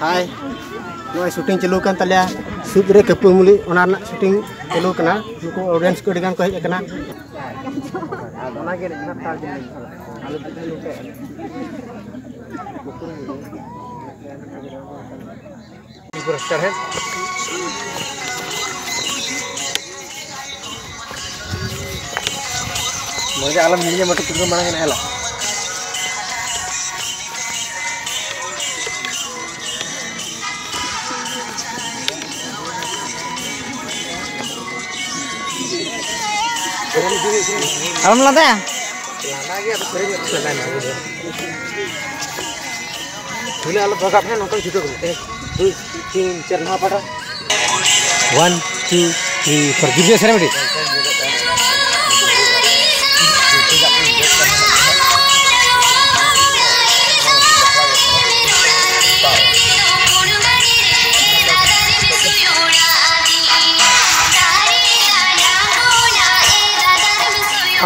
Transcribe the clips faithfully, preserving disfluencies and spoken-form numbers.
ᱦᱟᱭ, ᱱᱚᱜᱼᱚᱭ ᱥᱩᱴᱤᱝ ᱪᱟᱹᱞᱩ ᱠᱟᱱ ᱛᱟᱞᱮᱭᱟ᱾ ᱥᱩᱫ ᱨᱮ ᱠᱟᱹᱯᱩ ᱢᱩᱞᱤ, ᱚᱱᱟ ᱨᱮᱱᱟᱜ ᱥᱩᱴᱤᱝ ᱪᱟᱹᱞᱩ ᱠᱟᱱᱟ᱾ ᱱᱩᱠᱩ ᱚᱰᱤᱭᱮᱱᱥ ᱠᱚ ᱟᱹᱰᱤ ᱜᱟᱱ ᱠᱚ ᱦᱮᱡ ᱟᱠᱟᱱᱟ᱾ ᱢᱚᱡᱟ ᱟᱞᱚᱢ ᱦᱤᱲᱤᱧᱟ, ᱢᱟᱴᱩ ᱛᱤᱸᱜᱩ ᱢᱟᱲᱟᱝ ᱮᱱᱟ, ᱦᱮᱞᱟ᱾ ᱟᱞᱚᱢ ᱞᱟᱸᱫᱟᱭᱟ᱾ ᱞᱟᱸᱫᱟ ᱜᱮ, ᱟᱫᱚ ᱥᱮᱨᱮᱧ ᱟᱞᱚ ᱵᱷᱟᱜᱟᱜ ᱯᱮ, ᱱᱚᱝᱠᱟ ᱪᱷᱩᱴᱟᱹᱣ ᱠᱚᱜ ᱢᱮ᱾ ᱮᱠ, ᱫᱩᱭ, ᱛᱤᱱ, ᱪᱟᱨ, ᱱᱚᱣᱟ ᱯᱟᱴᱟ᱾ One, two, three, four. ᱡᱩᱨ ᱡᱩᱨ ᱥᱮᱨᱮᱧ ᱢᱤᱫᱴᱤᱡ᱾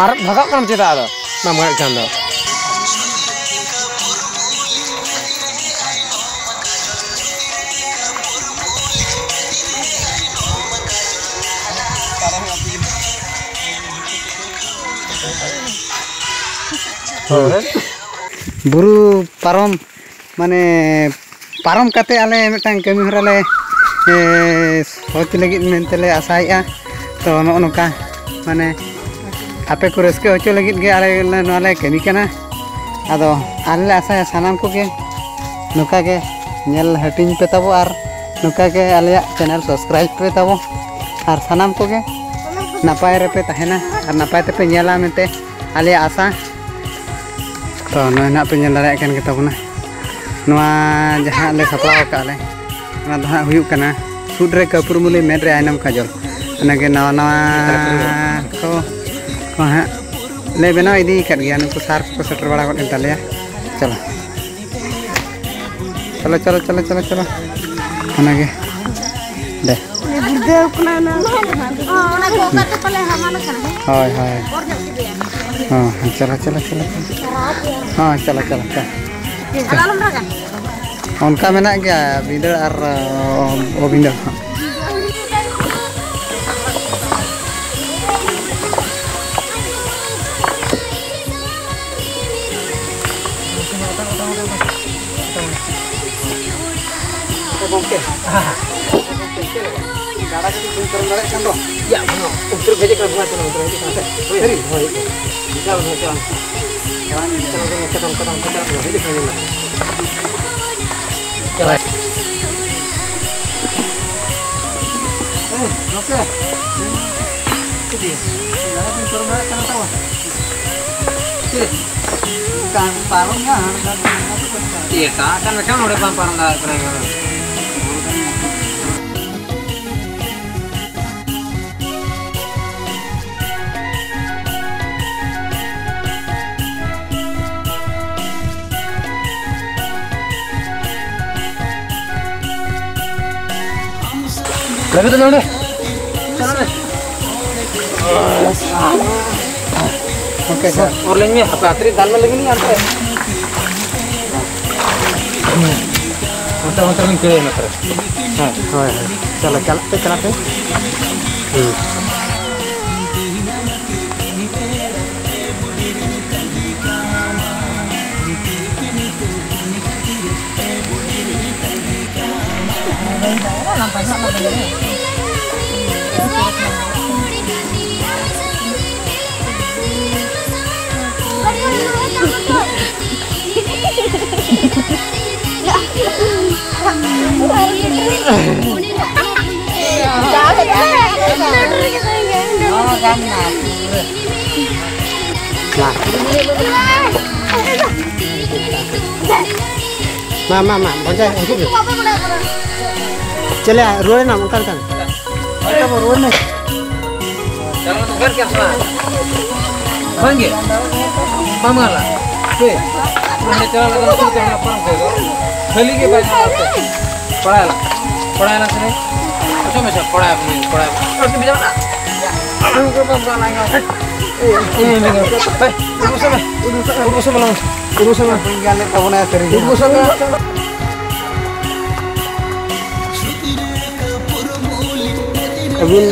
ᱟᱨ ᱵᱷᱟᱜᱟᱜ ᱠᱟᱱᱟᱢ ᱪᱮᱫᱟᱜ ᱟᱫᱚ? ᱵᱟᱢ ᱵᱷᱟᱜᱟᱜ ᱠᱷᱟᱱ ᱫᱚ᱾ ᱵᱩᱨᱩ ᱯᱟᱨᱚᱢ, ᱢᱟᱱᱮ, ᱯᱟᱨᱚᱢ ᱠᱟᱛᱮ ᱟᱞᱮ ᱢᱤᱫᱴᱟᱝ ᱠᱟᱹᱢᱤ ᱦᱚᱨᱟ ᱞᱮ, ᱮ, ᱥᱚᱪ ᱞᱟᱹᱜᱤᱫ ᱢᱮᱱᱛᱮ ᱞᱮ ᱟᱥᱟᱭᱮᱫᱼᱟ᱾ ᱛᱚ, ᱱᱚᱜᱼᱚ ᱱᱚᱝᱠᱟ, ᱢᱟᱱᱮ, ᱟᱯᱮ ᱠᱚ ᱨᱟᱹᱥᱠᱟᱹ ᱦᱚᱪᱚ ᱞᱟᱹᱜᱤᱫ ᱜᱮ ᱟᱞᱮ ᱞᱮ, ᱱᱚᱣᱟ ᱞᱮ ᱠᱟᱹᱢᱤ ᱠᱟᱱᱟ᱾ ᱟᱫᱚ ᱟᱞᱮ ᱞᱮ ᱟᱥᱟᱭᱟ ᱥᱟᱱᱟᱢ ᱠᱚᱜᱮ ᱱᱚᱝᱠᱟ ᱜᱮ ᱧᱮᱞ ᱦᱟᱹᱴᱤᱧ ᱯᱮ ᱛᱟᱵᱚ ᱟᱨ ᱱᱚᱝᱠᱟ ᱜᱮ ᱟᱞᱮᱭᱟᱜ ᱪᱮᱱᱮᱞ ᱥᱟᱵᱥᱠᱨᱟᱭᱤᱵᱽ ᱯᱮ ᱛᱟᱵᱚ᱾ ᱟᱨ ᱥᱟᱱᱟᱢ ᱠᱚᱜᱮ ᱱᱟᱯᱟᱭ ᱨᱮᱯᱮ ᱛᱟᱦᱮᱱᱟ ᱟᱨ ᱱᱟᱯᱟᱭ ᱛᱮᱯᱮ ᱧᱮᱞᱟ ᱢᱮᱱᱛᱮ ᱟᱞᱮᱭᱟᱜ ᱟᱥᱟ᱾ ᱛᱚ, ᱱᱚᱜᱼᱚᱭ ᱱᱟᱦᱟᱜ ᱯᱮ ᱧᱮᱞ ᱫᱟᱲᱮᱭᱟᱜ ᱠᱟᱱ ᱜᱮ ᱛᱟᱵᱚᱱᱟ, ᱱᱚᱣᱟ ᱡᱟᱦᱟᱸ ᱞᱮ ᱥᱟᱯᱲᱟᱣ ᱟᱠᱟᱫ ᱞᱮ, ᱚᱱᱟ ᱫᱚ ᱦᱟᱸᱜ ᱦᱩᱭᱩᱜ ᱠᱟᱱᱟ ᱥᱩᱫ ᱨᱮ ᱠᱟᱹᱯᱩᱨ ᱢᱩᱞᱤ, ᱢᱮᱫ ᱨᱮ ᱟᱭᱱᱚᱢ ᱠᱟᱡᱚᱞ᱾ ᱚᱱᱟᱜᱮ ᱱᱟᱣᱟ ᱱᱟᱣᱟ ᱠᱚ, ᱠᱚ ᱦᱟᱸᱜ ᱞᱮ ᱵᱮᱱᱟᱣ ᱤᱫᱤ ᱟᱠᱟᱫ ᱜᱮᱭᱟ, ᱱᱩᱠᱩ ᱥᱟᱨ ᱠᱚ ᱥᱮᱴᱮᱨ ᱵᱟᱲᱟ ᱜᱚᱫ ᱮᱱ ᱛᱟᱞᱮᱭᱟ᱾ ᱪᱚᱞᱚ, ᱪᱚᱞᱚ, ᱪᱚᱞᱚ, ᱪᱚᱞᱚ, ᱪᱚᱞᱚ, ᱚᱱᱟᱜᱮ᱾ ᱫᱮ᱾ ᱜᱩᱲᱫᱟᱹᱣ ᱠᱟᱱᱟ ᱚᱱᱟ᱾ ᱚ, ᱚᱱᱟ ᱫᱚ ᱚᱠᱟ ᱛᱮ ᱯᱟᱞᱮ ᱦᱟᱢᱟᱞ ᱠᱟᱱᱟ, ᱦᱮᱸ? ᱦᱳᱭ, ᱦᱳᱭ᱾ ᱚᱨ ᱧᱚᱜ ᱠᱮᱫᱮᱭᱟ᱾ ᱦᱚᱸ, ᱦᱚᱸ, ᱪᱚᱞᱚ, ᱪᱚᱞᱚ, ᱪᱚᱞᱚ, ᱪᱚᱞᱚ᱾ ᱦᱚᱸ, ᱪᱚᱞᱚ, ᱪᱚᱞᱚ, ᱪᱚᱞᱚ᱾ ᱟᱨ ᱟᱞᱚᱢ ᱨᱟᱜᱟ᱾ ᱚᱱᱠᱟ ᱢᱮᱱᱟᱜ ᱜᱮᱭᱟ ᱵᱷᱤᱸᱫᱟᱹᱲ ᱟᱨ ᱚᱵᱷᱤᱸᱫᱟᱹᱲ ᱦᱚᱸ᱾ ᱜᱚᱢᱠᱮ, ᱜᱟᱰᱟ ᱠᱟᱹᱴᱤᱡ ᱵᱟᱹᱧ ᱯᱟᱨᱚᱢ ᱫᱟᱲᱮᱭᱟᱜ ᱠᱟᱱ ᱫᱚ᱾ ᱭᱟ, ᱵᱟᱝᱟ, ᱩᱛᱟᱹᱨ ᱜᱟᱡᱮ ᱠᱟᱱᱟ, ᱵᱩᱦᱟ ᱪᱟᱞᱟᱜ, ᱩᱛᱟᱹᱨ ᱜᱟᱡᱮ ᱠᱟᱱᱟ ᱥᱮ᱾ ᱦᱳᱭ, ᱦᱳᱭ᱾ ᱪᱟᱞᱟᱜ, ᱪᱟᱞᱟᱜ, ᱪᱟᱞᱟᱜ, ᱪᱟᱞᱟᱜ, ᱦᱤᱡᱩᱜ ᱠᱟᱱ ᱜᱮᱭᱟ᱾ ᱪᱟᱞᱟᱜ᱾ ᱮᱭ, ᱜᱚᱢᱠᱮ᱾ ᱪᱮᱫ ᱜᱮ? ᱜᱟᱰᱟ ᱠᱟᱹᱴᱤᱡ ᱯᱟᱨᱚᱢ ᱫᱟᱲᱮᱭᱟᱜ ᱠᱟᱱᱟ ᱛᱚ? ᱪᱮᱫ? ᱵᱟᱝ ᱯᱟᱨᱚᱢ ᱜᱮ, ᱦᱟᱱᱟ ᱫᱷᱟᱨᱮ ᱫᱚ ᱵᱟᱝ ᱯᱟᱨᱚᱢ᱾ ᱮᱴᱟᱜ ᱠᱟᱱ ᱢᱤᱫᱴᱟᱝ ᱱᱚᱰᱮ ᱵᱟᱝ ᱯᱟᱨᱚᱢ ᱫᱟᱲᱮᱭᱟᱜ ᱠᱟᱱᱟ᱾ ᱞᱟᱹᱜᱤᱫ ᱫᱚ ᱱᱚᱰᱮ᱾ ᱪᱟᱞᱟᱜ ᱢᱮ᱾ ᱜᱚᱢᱠᱮ, ᱥᱟᱨ᱾ ᱚᱨ ᱞᱤᱧ ᱢᱮ, ᱦᱟᱯᱮ ᱟᱛᱨᱤ ᱫᱟᱞ ᱢᱮ ᱞᱟᱹᱜᱤᱫ ᱞᱤᱧ ᱟᱱᱛᱮ᱾ ᱚᱱᱛᱮ, ᱚᱱᱛᱮ ᱵᱤᱱ ᱠᱷᱟᱹᱲᱟᱹᱭ ᱱᱚᱛᱮ ᱨᱮ᱾ ᱦᱮᱸ, ᱦᱳᱭ, ᱦᱳᱭ᱾ ᱪᱟᱞᱟᱜ, ᱪᱟᱞᱟᱜ ᱯᱮ, ᱪᱟᱞᱟᱜ ᱯᱮ᱾ ᱦᱩᱸ᱾ ᱢᱟ, ᱢᱟ, ᱢᱟ, ᱵᱚᱱᱡᱟ, ᱦᱤᱡᱩᱜ ᱢᱮ᱾ ᱪᱮᱞᱮ, ᱨᱩᱣᱟᱹᱲ ᱮᱱᱟᱢ ᱚᱱᱠᱟ ᱞᱮᱠᱟ? ᱦᱳᱭ, ᱛᱟᱵᱚ, ᱨᱩᱣᱟᱹᱲ ᱢᱮ᱾ ᱪᱟᱞᱟᱣ ᱫᱚ ᱚᱠᱟ ᱨᱮ ᱠᱮᱢᱯ ᱥᱟᱞᱟ? ᱵᱟᱝ ᱜᱮ? ᱵᱟᱝ ᱜᱟᱱᱚᱜᱼᱟ᱾ ᱦᱟᱯᱮ᱾ ᱚᱸᱰᱮ ᱪᱟᱞᱟᱣ ᱞᱮᱠᱷᱟᱱ ᱩᱱᱠᱩ ᱛᱮ ᱚᱱᱟ ᱯᱟᱨᱚᱢ ᱠᱚ ᱦᱩᱭᱩᱜᱼᱟ᱾ ᱠᱷᱟᱹᱞᱤ ᱜᱮ ᱵᱟᱭ ᱜᱟᱱᱚᱜᱼᱟ ᱛᱚ᱾ ᱯᱟᱲᱟᱭ ᱞᱟᱝ᱾ ᱯᱟᱲᱟᱭ ᱞᱟᱝ ᱥᱮ? ᱟᱪᱪᱷᱟ, ᱢᱟᱪᱷᱟ, ᱯᱟᱲᱟᱭ ᱟᱵᱚᱱ, ᱯᱟᱲᱟᱭ ᱟᱵᱚᱱ᱾ ᱟᱨ ᱠᱤ ᱵᱷᱮᱡᱟ ᱢᱮᱱᱟᱜᱼᱟ? ᱟᱨ ᱩᱱᱠᱩ ᱵᱟᱝ ᱜᱟᱱᱚᱜᱼᱟ᱾ ᱦᱮᱸ, ᱦᱮᱸ, ᱦᱮᱸ᱾ ᱦᱮᱸ, ᱩᱰᱩᱠ ᱥᱮ ᱢᱮ᱾ ᱩᱰᱩᱠ ᱥᱮ ᱢᱮ᱾ ᱩᱰᱩᱠ ᱥᱮ ᱢᱮ᱾ ᱩᱰᱩᱠ ᱥᱮ ᱢᱮ᱾ ᱟᱹᱵᱤᱱ